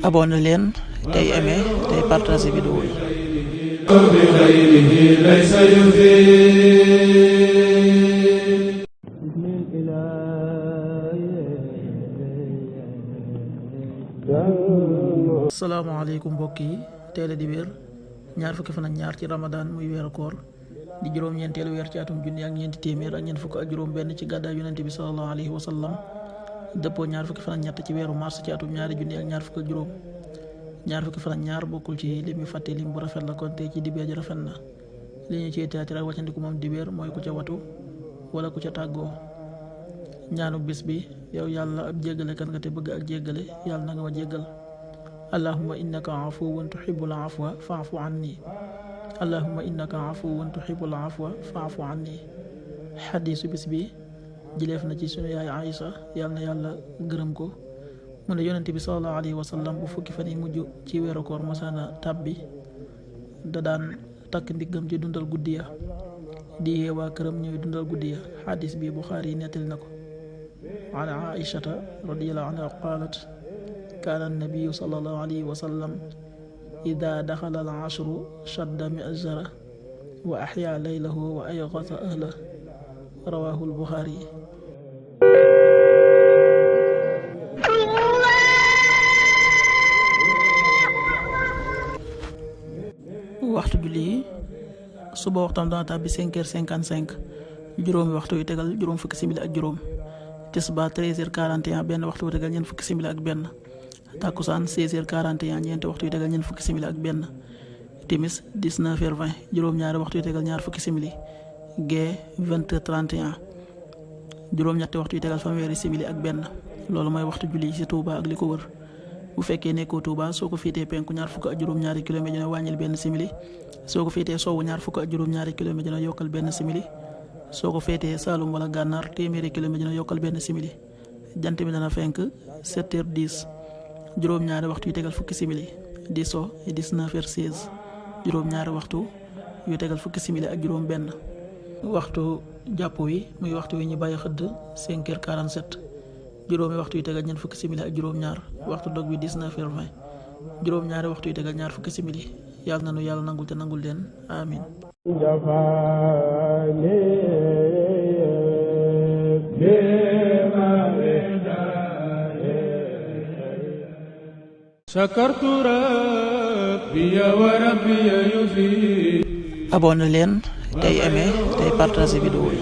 abonné leen tey aimé tey partagé vidéo yi. asalaamaaleykum mbokk yi, tey la dibéer ñaar fukki fan ak ñaar ci Ramadan muy weeru koor di juróom-ñeenteelu weer ci atum junni ak ñeenti téeméer ak ñeent fukk ak juróom benn ci gàddaay yonente bi sallallahu alayhi wa sallam dëppoo ñaar fukki fan ak ñett ci weeru mars ci atum ñaari junni ak ñaar fukk ak juróom. ñaar fukki fan ak ñaar bokkul ci lim yu fàtte lim bu rafet la kon tey ci dibéer ji rafet na. li ñu ciy teati ak wàccandiku moom dibéer mooy ku ca watu wala ku ca tàggoo. ñaanu bis bi, yow yàlla ab jéggale kan nga te bëgg ak jéggale, yàlla na nga ma jéggal. allahumma innaka afuwun tuhibbul afwa fa'fu anni. allahumma innaka afuwun tuhibbul afwa fa'fu anni. xadiisu bis bi jileef na ci sunu yaay Aïsa, yàlla na yàlla gërëm ko, mu ne yonente bi sallallahu alayhi wa sallam bu fukki fan yi mujj ci weeru koor masaana tàbbi da daan takk ndiggam ci dundal guddi ya, di yee waa këram ñëw dundal guddi ya. xadiis bi Buxaari yi nettali na ko. an Aïshata radiyallahu anha qaalat kaana annabiyu sallallahu alayhi wa sallam ida daxala al ashru shadda mi'zara wa axyaa laylahu wa ayqasa ahlah, rawaahu al Buxaari. waxtu julli yi suba waxtam dana tàbbi 5h55, juróomi waxtu yu tegal juróom fukki simili ak juróom. tisbaar 13h41, benn waxtu yu tegal ñeent fukki simili ak benn. takkusaan 16h41, ñeenti waxtu yu tegal ñeent fukki simili ak benn. timis 19h20, juróom-ñaari waxtu yu tegal ñaar fukki simili. gee 20h31, juróom-ñetti waxtu yu tegal fanweeri simili ak benn. loolu mooy waxtu julli ci Touba ak li ko wër. bu fekkee nekkoo Touba, soo ko féetee penku ñaar fukk ak juróom-ñaari kilomètre dina wàññil benn simili. soo ko féetee sowwu ñaar fukk ak juróom-ñaari kilomètre dina yokkal benn simili. soo ko féetee Saalum wala Gànnaar téeméeri kilomètre dina yokkal benn simili. jant bi dana fenk 7h10, juróom-ñaari waxtu yu tegal fukki simili. di so 19h16, juróom-ñaari waxtu yu tegal fukki simili ak juróom benn. waxtu jàpp wi muy waxtu wi ñu bàyyi xëdd 5h47, juróomi waxtu yu tegal ñeent fukki simili ak juróom-ñaar. waxtu dog bi 19h20, juróom-ñaari waxtu yu tegal ñaar fukki simili. yàlla na nu yàlla nangul te nangul leen amin. abonné leen tey aimé tey partagé vidéo yi.